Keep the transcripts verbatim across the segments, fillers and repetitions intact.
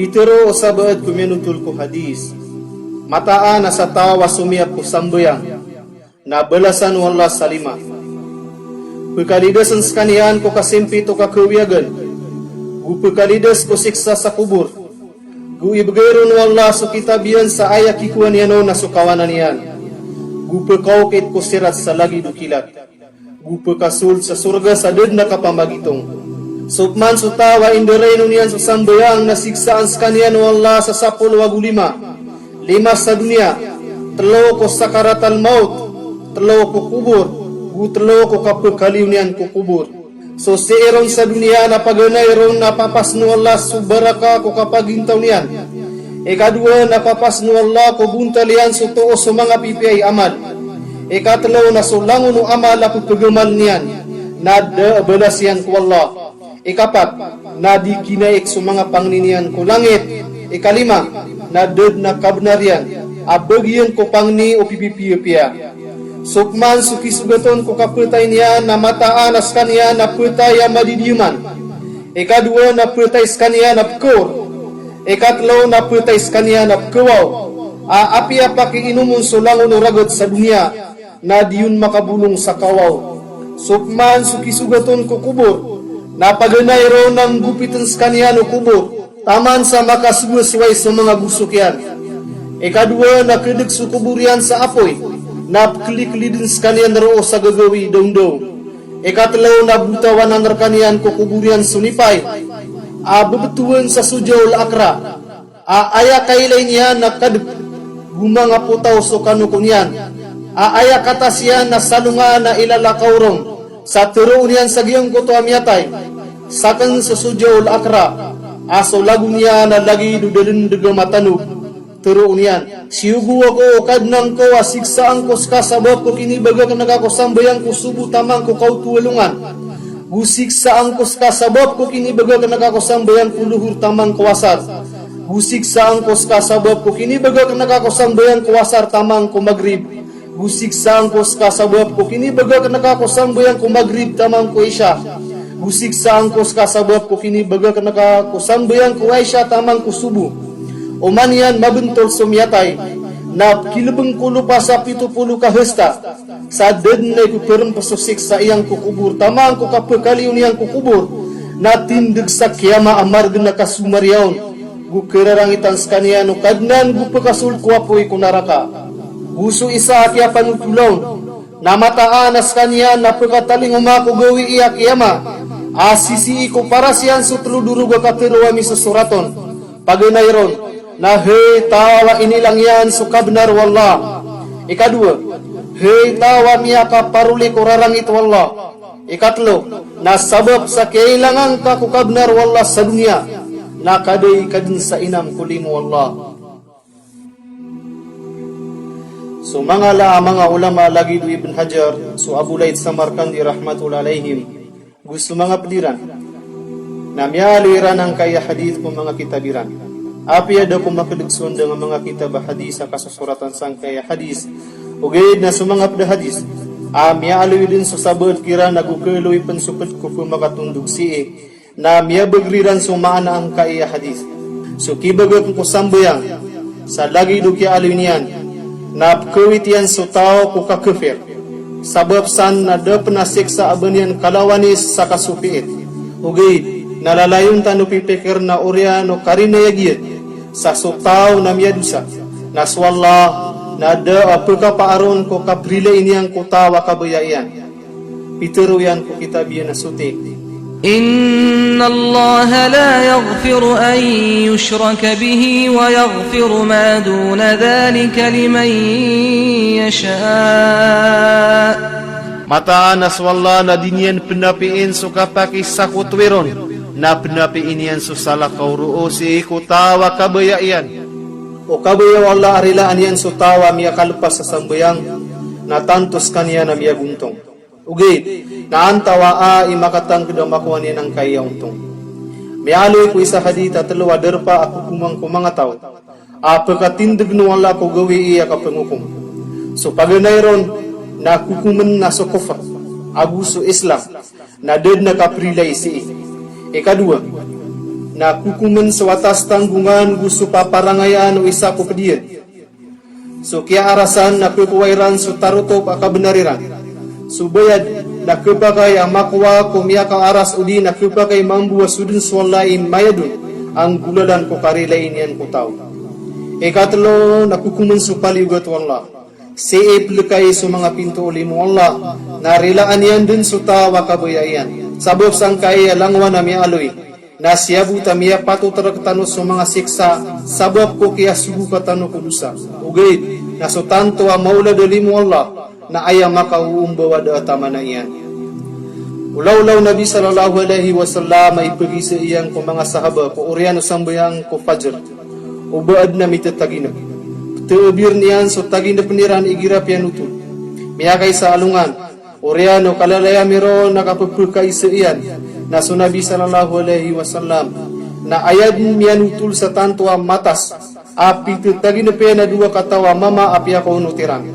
Tero o sabaad ko miyanotol ko hadis. Mataan a sa taw a somiyap ko sambayang na balasan o Allah sa lima. Pkalidasan skaniyan ko kasimpit o kakawiyagan, go pkalidas ko siksa sa kobor, go ibgay ron o Allah so kitab iyan sa aya kikowa niyan on na so kawanan iyan, go pkaokit ko sirat sa lagid o kilat, go pkasold sa sorga sa da dn a kapamagitong. So pman so taw a indarainon iyan so sambayang na siksaan skaniyan o Allah sa sapolo ago lima. Lima sa doniya, tlo ko sakaratal mawt, tlo ko kobor, go tlo ko kapkaliyo niyan ko kobor. So sii ron sa doniya na paganay ron na papasn o Allah so baraka ko kapagintaw niyan. Ikadowa na papasn o Allah ko bontal iyan so toos o manga pipiya i amal. Ikatlo na so langon o amal a pphagamal niyan na da a balas iyan ko Allah. Ikapat na di kinaik so manga pangni niyan ko langit. Ikalima na da dn a kabnar iyan a bagian ko pangni o pipipiyapiya. So pman so kisogat on ko kapatay niyan na mataan a skaniyan na patay a madidiyaman. Ikadowa na patay skaniyan a pkaor. Ikatlo na patay skaniyan a pkawaw a apiya pakiinom on so langon o ragat sa doniya na di on makabolong sa kawaw. So pman so kisogat on ko kobor na paganay ron na nggopitn skaniyan o kobor taman sa makasowasoway so manga gosok iyan. Ikadowa na kdg so kobor iyan sa apoy na pkliklidn skaniyan roo sa gagawii dawndaw. Ikatlo na botawan a rkaniyan ko kobor iyan so nipay a bbtowan sa sojaol akra a aya kailay niyan na kadp, go manga potaw so kanoko niyan a aya katas iyan na salongan a ilalakaw ron sa tharoon iyan sa giyangkoto a miyatay, sakn so sojaol akra a so lago niyan na lagid o dalndg a matanog. Tharoon iyan, siyogo ako o Kadnan ko a siksaan ko ska sabap ko kinibagakn ka ko sambayang ko sobo taman ko kaoto a alongan. Go siksaan ko ska sabap ko kinibagakn ka ko sambayang ko lohor taman ko asar. Go siksaan ko ska sabap ko kinibagakn ka ko sambayang ko asar taman ko magrib. Go siksaan ko ska sabap ko kinibagakn ka ko sambayang ko magrib taman ko isha. Go siksaan ko ska sabap ko kinibagakn ka ko sambayang ko isha taman ko sobo. Oman iyan mabntol so miyatay na pkilbng ko lopa sa pito polo ka hasta, sa da dn a ipprmp so siksa iyan ko kobor taman ko kapkaliyo niyan ko kobor na tindg sa kiyama a margn a kasomariya on. Go kararangitan skaniyan o Kadnan go pkasold ko apoy ko naraka. Go so isa a kiyapanotola on na mataan a skaniyan na pkatalingoma ko gawii a kiyama a sisii ko paras iyan so tlo dorog a katharo a misosorat on. Paganay ron na hay taw a inilang iyan so kabnar o Allah. Ikadowa, hay taw a miyakaparoli ko rarangit o Allah. Ikatlo na sabap sa kiyailangan ka ko kabnar o Allah sa doniya na kadai ka dn sa inam ko limo o Allah. So manga la a manga ulama lagid o Ibn Hajar, so Abu Layth Samarqandi rahmatullahi alayhim, go so manga pd iran na miyaaloy iran angkai a hadith ko manga kitab iran. Apiya da ko makdg so ndang a manga kitab a hadith a kasosoratan sangkai a hadith. Ogaid na so manga pd a hadith a miyaaloy dn so sabaad kiran ago kaaloy pn so pd ko pmakatondog sii na miyabagr iran so maana angkai a hadith. So kibagakn ko sambayang sa lagid o kiyaaloy niyan na pkawit iyan so taw ko kakafir. Sabap san na da pn a siksa a ba niyan kalawani sa kasopiit. Ogaid na lalayon tano pipikir na oriyan o karina a giya sa so taw na miyadosa na so Allah na da a pkapaar on ko kaprilai niyan ko taw a kabaya iyan. Pitharo iyan ko kitab iyan a soti, إن الله لا يغفر أن يشرك به ويغفر ما دون ذلك لمن يشاء. Mataan a so Allah na di niyan pnapiin so kapakisakotowi ron, na pnapiin iyan so salakaw roo sii ko taw a kabaya iyan. O kabaya o Allah a rilaan iyan so taw a miyakalpas sa sambayang, na tanto skaniyan a miyagontong. Ogaid na antawaa i makatangkd a makowa niyan angkai a ontong. Miyaaloy ko isa a hadith a tlo a darpa a kokoman ko manga taw a pkatindgn o Allah ko gawii a kapangokom. So paganay ron na kokomn a so kofr ago so Islam na da dn a kaprilai sii. Ikadowa Na kokomen so watas tanggongan go so paparangayaan o isa ko ped iyan. So kiyaarasan na pepawairan so tarotop a kabenar iran. So bayad na kepakay a makowa ko miyakaaras odi na kepakay mambo a soden so Allah i mayad on a nggolalan ko karilai niyan ko taw. Ikatelo na kokomen so paliyogat o Allah. Sii pelekay so manga pinto o limo o Allah, na rilaan iyan den so taw a kabaya iyan. Sabap sangkai a langowan a miyaaloy, na siyabot a miyapatot rektano so manga siksa, sabap ko kiyasogoka tano ko dosa. Ogaid na so tanto a maolad a limo o Allah, na aya makaoombaw a da a tamana iyan. O laolaw o Nabi sallallahu alaihi wasallam a ipegiza iyan ko manga sahaba ko oriyan o sambayang ko fajr, o ba aden a mitataginep. Peteebir niyan so taginepen iran igira piyanotol. Miyakaisa a alongan, oriyan o kalalayami ron a kapepekaiza iyan, na so Nabi sallallahu alaihi wasallam na aya den miyanotol sa tanto a matas a pitetaginep iyan a dowa kataw a mama a piyakaonot iran.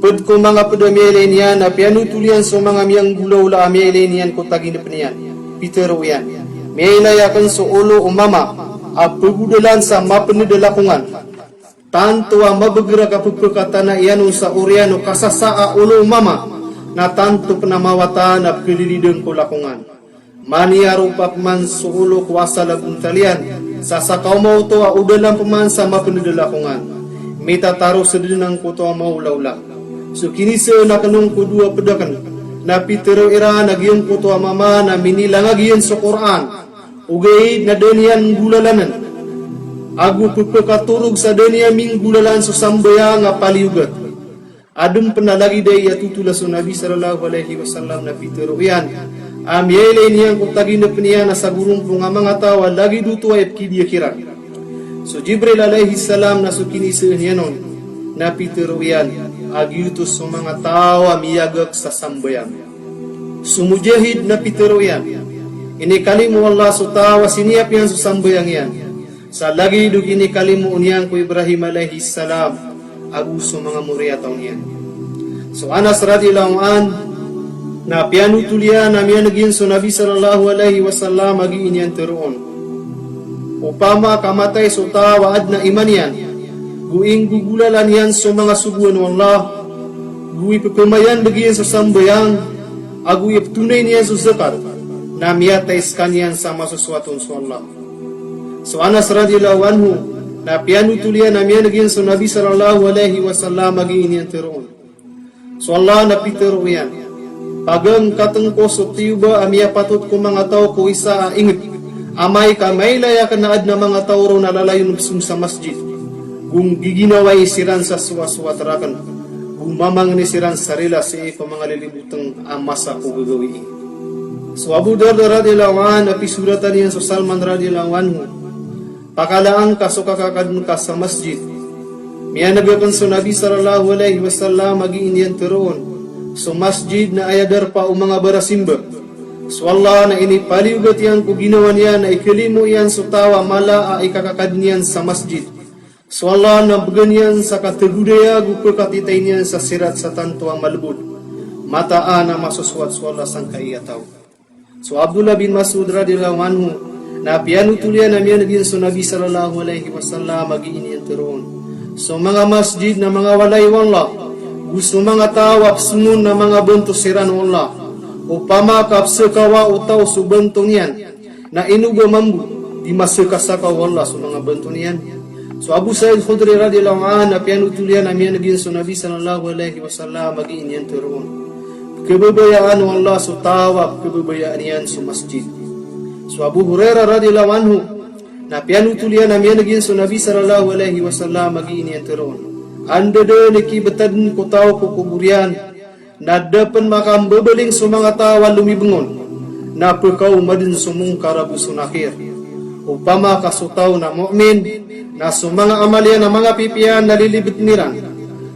Ped ko manga ped a miyailay niyan a piyanotol iyan so manga miyanggolawla a miyailay niyan ko taginepen iyan. Pitero iyan, miyailay aken so olo o mama a pegodalan sa mapened a lakongan. Tanto a mabeger a kapepekatana iyan on sa oriyan o kasasa a olo o mama, na tanto pen a mawatan a pekelilideng ko lakongan. Maniyaropa peman so olo ko asal a bontal iyan sa sakaoma oto a odalan peman sa mapened a lakongan. Mitataro seden angkoto a maolaola. So kinisaan aken on ko dowa ped aken, na pitero iran a giyangkoto a mama na minilangag iyan so Qur'an. Ogaid na da niyan nggolalanen ago pepekatorog sa da niyan minggolalan so sambayang a paliyogat. Aden pen a lagid a aya totola so Nabi sallallahu alaihi wasallam na pitero iyan a miyailay niyan ko taginepen iyan a sagorompong a manga taw a lagid oto a ipkidiya kiran. So Jibril alaihi salam na so kinisaan iyan on na pitero iyan a giyoto so manga taw a miyagak sa sambayang. So Mujahid na pitero iyan, inikalimo o Allah so taw a siniyap iyan so sambayang iyan sa lagid o kinikalimo niyan ko Ibrahim alaihi salam ago so manga moriyataw niyan. So Anas radhiyallahu anhu na piyanotol iyan a miyaneg iyan so Nabi sallallahu alaihi wasallam a gii niyan teroon, opama ka matay so taw a aden a iman iyan, go inggogolalan iyan so manga sogoan o Allah, go ipepemayandeg iyan so sambayang, ago ipetonay niyan so zakat, na miyatay sekaniyan sa masosowat on so Allah. So Anas radhiyallahu anhu na piyanotol iyan a miyaneg iyan so Nabi sallallahu alaihi wasallam a gii niyan teroon. So Allah na pitero iyan, pagangkaten ko so tiyoba a miyapatot ko manga taw ko isa a inget, amay ka mailay aken a aden a manga taw ron a lalayon pesong sa masjid, go nggiginawai siran sa sowasowat raken, go mamangni siran sa rila sii ko manga liliboteng a masa ko gagawii. So Abu Darda radhiyallahu anhu na pisoratan iyan so Salman radhiyallahu anhu, pakalaan ka so kakakaden ka sa masjid. Miyaneg aken so Nabi sallallahu alaihi wasallam a gii niyan teroon, so masjid na aya darpa o manga barasimba. So Allah na inipaliyogat iyan ko ginawa niyan a ikelimo iyan so taw a mala a ikakakaden iyan sa masjid. So Allah na begen iyan sa kategodaya go pekatitay niyan sa sirat sa tanto a malebod, mataan a masosowat so Allah sangkai a taw. So Abdullah bin Mas'ud radhiyallahu anhu na piyanotol iyan a miyaneg iyan so Nabi sallallahu alaihi wasallam a gii niyan teroon, so manga masjid na manga walay o Allah, go so manga taw a pesongon na manga banto siran o Allah. Opama ka pesekawa o taw so banto niyan, na ino ba mambo di masekasaka o Allah so manga banto niyan? So Abu Sa'id Khudri radhiyallahu anhu na piyanotol iyan a miyaneg iyan so Nabi sallallahu alaihi wasallam a gii niyan teroon, pekebabayaan o Allah so taw a pekebabayaan iyan so masjid. So Abu Hurairah radhiyallahu anhu na piyanotol iyan a miyaneg iyan so Nabi sallallahu alaihi wasallam a gii niyan teroon, anda den i kibetaden ko taw ko kobor iyan, na da pen makambebeling so manga taw a lomibeng on, na pekaoma den so Mongkar ago so Nakir. Opama ka so taw na mu'min, na so manga amal iyan a manga pipiya na lilibeten iran.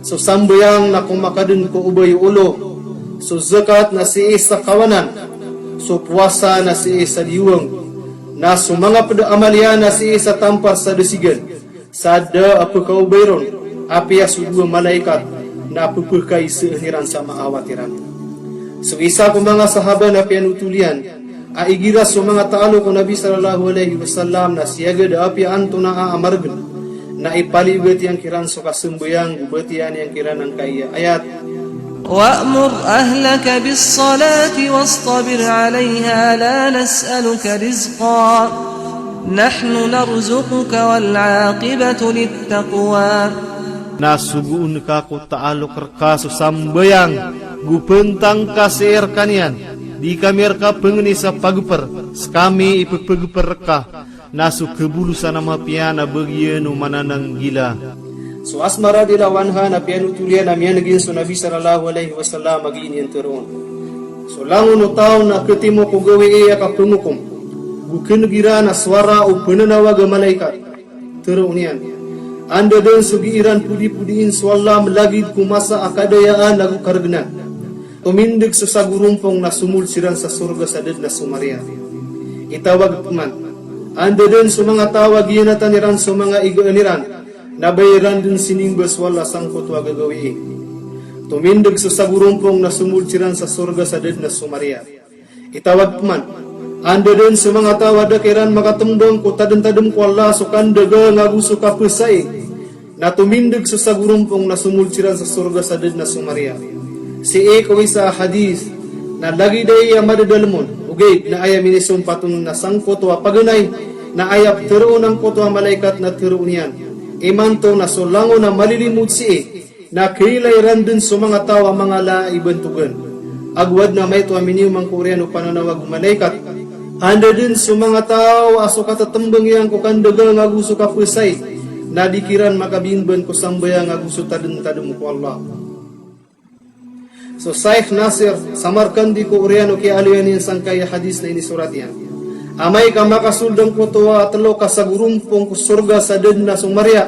So sambayang na komakaden ko obay o olo, so zakat na sii sa kawanan, so powasa na sii sa diwang, na so manga ped a amal iyan na sii sa tampar sa dasigan. Sa da a pekaobay ron, apiya so dowa malaikat na pepekaisaan iran sa maawat iran. So isa ko manga sahaba na piyanotol iyan A igira so manga taalo ko Nabi sallallahu alaihi wasallam na siyagad a apiya antonaa a margn, na ipalibat iyan kiran so kasambayang go batiya niyan kiran angkaya ayat: وأمر أهلك بالصلاة واصطبر عليها لا نسألك رزقا نحن نرزقك والعاقبة للتقوى. Na sogoon ka ko taalok rka so sambayang, go pntangka sii rkaniyan, di kami rka pngni sa pagpr, skami i ppagpr rka, na so kabolosan a mapiya na bagian o manananggila. So Asma radhiyallahu anha na piyanotol iyan a miyaneg iyan so Nabi sallallahu alaihi wasallam a gii niyan tharoon: So langon o taw na khatimo ko gawii a kapngokom, go khneg iran a sowara o pnanawag a malaikat. Tharoon iyan: Anda dn so gii ran podipodiin so Allah mlagid ko masa a kadayaan ago kargnan. Tomindg so sagorompong na somold siran sa sorga sa da dn a somariya. Itawag pman: Anda dn so manga taw a giyanatan iran so manga igaan iran, na ba iran dn sinimba so Allah sangkoto a gagawii. Tomindg so sagorompong na somold siran sa sorga sa da dn a somariya. Itawag pman: Anda dn so manga taw a da kiran makatmbang ko tadmtadm ko Allah so kandagang ago so kapsai. Na tomindg so sagorompong na somold siran sa sorga sa da dn a somariya. Sii ko isa a hadith, na lagid aya madadalm on, ogaid na aya minisompat on na sangkoto a paganay, na aya ptharoon angkoto a malaikat na tharoon iyan: Imanto na so langon a malilimod sii, na khailay ran dn so manga taw a manga laa i bantogan. Ago adn a maito a miniyoman ko oriyan o pananawag o malaikat: Anda dn so manga taw a so katatmbang iyan ko kandagang ago so kapsai, na di kiran makabimban ko sambayang ago so tadmtadm ko Allah. So Shaykh Nasir Samarkandi ko oriyan o kiyaaloya niyan sangkai a hadith na inisorat iyan: Amay ka makasold angkoto a tlo ka sagorompong ko sorga sa da dn a somariya,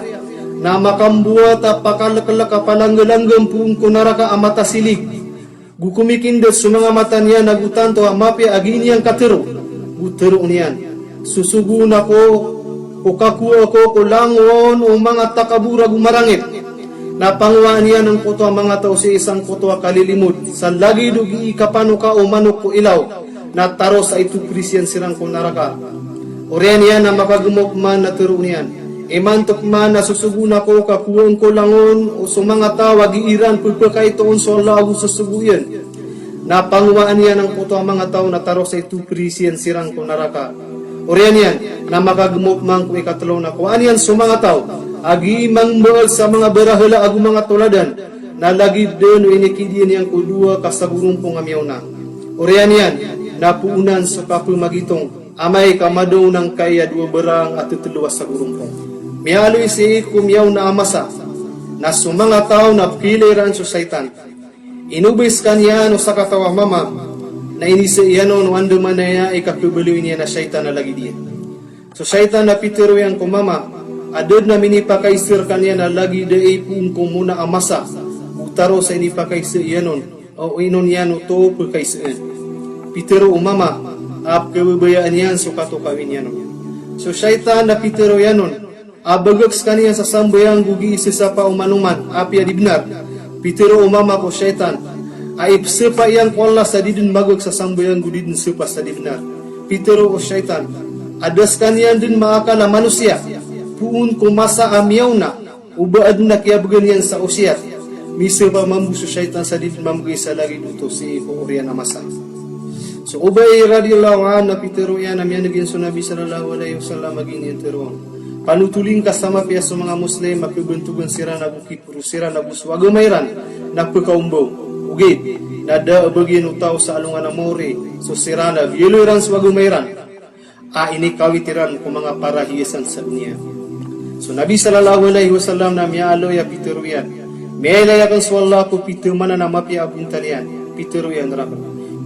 na makambowat a pakalklk a palanggalangga poon ko naraka a matasilig. Go komikindat so manga mata niyan ago tanto a mapiya a gii niyan katharo. Go tharoon iyan: Sosogoon ako ko kakowaa ko ko langon o manga takabor ago marangit. Na pangowaan iyan angkoto a manga taw sii sangkoto a kalilimod sa lagid o gii kapanoka o manok ko ilaw, na taros a itopris iyan siran ko naraka. Oriyan iyan na makagmo pman na tharoon iyan: Imanto pman na sosogoon ako ka kowaan ko langon o so manga taw a gii ran pphakaitoon so Allah ago sosogo iyan. Na pangowaan iyan angkoto a manga taw na taros a itopris iyan siran ko naraka. Oriyan iyan na makagmo pman ko ikatlo na kowaan iyan so manga taw a gii mangmbal sa manga barahala ago manga toladan, na lagid dn o inikidiyan iyan ko dowa ka sagorompong a miyaona. Oriyan iyan na poonan so kapmagitong amay ka madaon angkaya dowa barang a ttlo a sagorompong. Miyaaloy sii ko miyaona a masa na so manga taw na pkhailay ran so shaytan. Inobay skaniyan o sakataw a mama na inizaan iyan on o andamanaya i kakhabaloy niyan a shaytan a lagid iyan. So shaytan na pitharo iyan ko mama a da dn a minipakaiza rkaniyan a lagid aya i poon ko mona a masa, go taros a inipakaiza iyan on, o ino niyan oto pkhaizaan. Pitharo o mama a pkhababayaan iyan so katokawi niyan on. So shaytan na pitharo iyan on a bagak skaniyan sa sambayang go gii sasapa o manoman a apiya di bnar. Pitharo o mama ko shaytan a ipsapa iyan ko Allah sa di dn magak sa sambayang go di dn sapa sa di bnar. Pitharo o shaytan a da skaniyan dn maakal a manosiya poon ko masa a miyaona o ba adn a kiyabgan iyan sa osiyat. Misapa mambo so shaytan sa di dn mamgay sa lagid oto sii ko oriyan a masa. So Ubay radhiyallahu anhu na pitharo iyan a miyaneg iyan so Nabi sallallahu alaihi wasallam a gii niyan tharoon: Panotoli ngka sa mapiya so manga Muslim a khabantogan siran ago kiporo siran ago so agama iran na pkaombaw. Ogaid na da a bagian o taw sa alongan a maori so siran a biyaloy ran so agama iran a inikawit iran ko manga parahiyasan sa doniya. So Nabi sallallahu alaihi wasallam na miyaaloy a pitharo iyan: Miyailay akn so Allah ko pithamanan a mapiya a bontaliyan. Pitharo iyan rakn: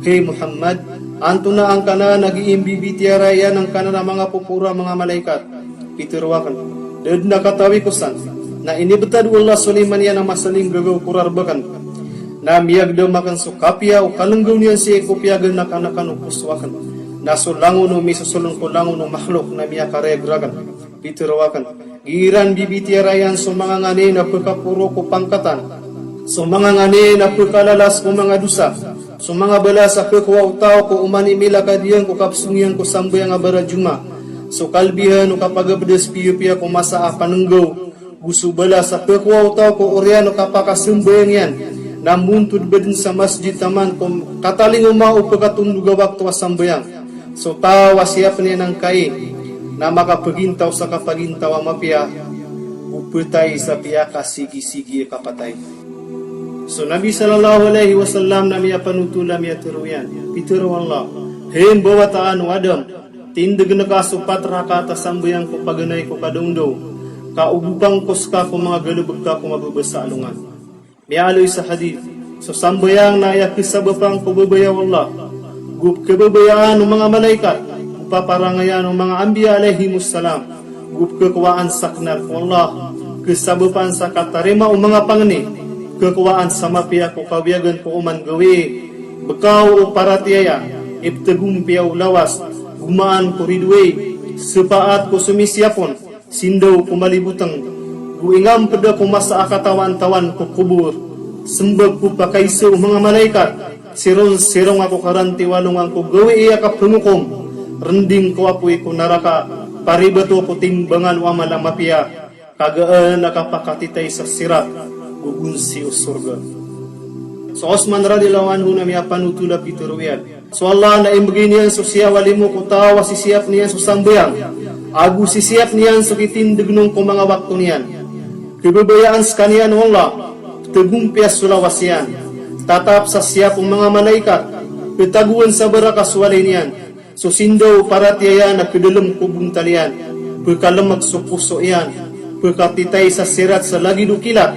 Hay Muhammad, antonaa angkanan a gii mbibitiyarai anan angkanan a manga poporo a manga malaikat? Pitharo akn: Da dn a katawi ko san, na inibtad o Allah so lima niyan a masalinggagaw ko rarb akn. Na miyagdam akn so kapiya o kalnggaw niyan sii ko piyaganakanakan o poso akn. Na so langon o misosolon ko langon o mahlok na miyakarayag rakn. Pitharo akn: Gii ran bibitiyaraian so manga nganin a pkaporo ko pangkatan, so manga nganin a pkalalas ko manga dosa, So manga balas a khakowa o taw ko oman i milakad iyan ko kapsong iyan ko sambayang a bara Jumaah. So kalbihan o kapagabdas piyapiya ko masa a panenggaw. Go so balas a khakowa o taw ko oriyan o kapakasambayang iyan na montod ba den sa masjid taman ko katalingoma o pekatondog a wakto a sambayang. So taw a siyap niyan angkai na makapegintaw sa kapagintaw a mapiya, go petay sa piyakasigisigi a kapatay. So Nabi sallallahu alaihi wasallam na miyapanothol a miyatero iyan, pitero o Allah, "Hay mbawataan o Adam, tindegen ka so pat rakaat a sambayang ko paganay ko kadongdaw, ka o bo pangkos ka ko manga galebek ka ko mababasa a alongan." Miyaaloy sa hadith, so sambayang na aya kesabapan ko babaya o Allah, go pekhababayaan o manga malaikat, go paparangayan o manga anbiya alaihimus salam, go pekhakowaan sa kenar ko Allah, kesabapan sa katarima o manga pangni, pekhakowaan sa mapiya ko kawiyagan ko oman gawii, bekaw o paratiyaya, iptegompiya o lawas, gomaan ko ridowai, sepaat ko somisiyapon, sindaw ko maliboteng, go ingampeda ko masa a katawantawan ko kobor, sembag ko pakaiza o manga malaikat, siron sirong ako karanti walongan ko gawii a kapengokom, rending ko apoy ko naraka, paribato ko timbangan o amal a mapiya, kagaan a kapakatitay sa sirat, go gonsi o sorga. So Osman radhiyallahu anhu na miyapanothol a pitero iyan, so Allah na imbegay niyan so siyaw a limo ko taw a sisiyap niyan so sambayang, ago sisiyap niyan so kitindegen on ko manga wakto niyan. Khababayaan sekaniyan o Allah, ptegompiya so lawas iyan, tatap sa siyap o manga malaikat, petagoan sa baraka so walay niyan, so sindaw o paratiyaya na khadalem ko bontal iyan, pekalemek so poso iyan, pekatitay sa sirat sa lagid o kilat,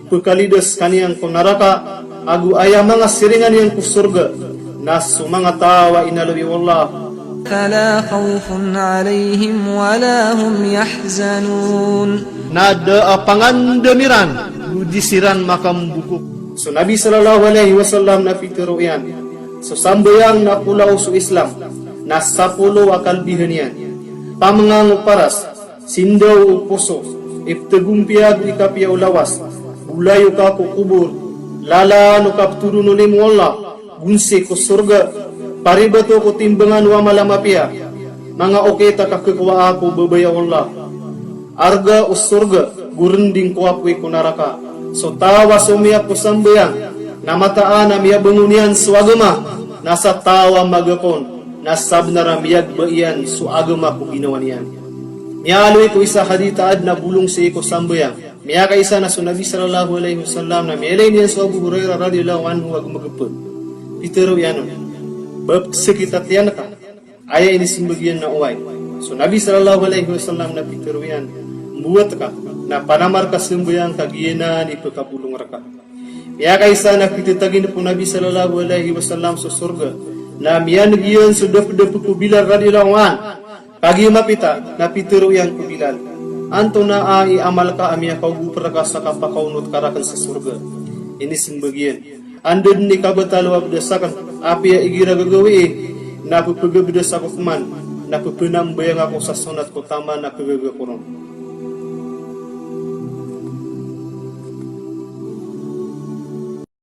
pekalidas sekaniyan ko naraka, ago aya manga siringan iyan ko sorga, na so manga taw a inalowi o Allah. فلا خوف عليهم ولا هم يحزنون. Na da a pangandam iran, go di siran makambokok. So Nabi sallallahu alaihi wasallam na pitero iyan, so sambayang na polo o so Islam, na sapolo a kalbihan iyan. Pamengang o paras, sindaw o poso, iptegompiya go ikapiya o lawas, bolayoka ko kobor, lalaan o kapetoron o limo o Allah, gonsi ko sorga, paribato ko timbangan o amal a mapiya, manga okit a kakhakowaa ko babaya o Allah. Arga o sorga, go rending ko apoy ko naraka. So taw a somiyap ko sambayang, na mataan a miyabangon iyan so agama, na sa taw a magakon, na sabenar a miyagba iyan so agama ko ginawa niyan. Miyaaloy ko isa a hadith a aden a bolong sii ko sambayang. Miyakaisa na so Nabi sallallahu alaihi wasallam na miyalay niyan so Abu Hurairah radhiyallahu anhu ago mageped. Pitero iyan on, ba pekesakit a tiyan ka? Aya inisembag iyan na oway. So Nabi sallallahu alaihi wasallam na pitero iyan, mbowat ka, na panamar ka sambayang ka giyanan i pekabolong reka. Miyakaisa na pitetaginep o Nabi sallallahu alaihi wasallam so sorga, na miyaneg iyan so dapdapek o Bilal radhiyallahu anhu. Kagiya mapita, na pitero iyan ko Bilal, antonaa i amal ka a miyakaogop reka sa kapakaonot ka raken sa sorga? Inisembag iyan, anda den i kabatalo a bdas aken, apiya igira gagawii, na pepegabdas ako peman, na pepenambayang ako sa sonat ko taman a kagaga ko ron.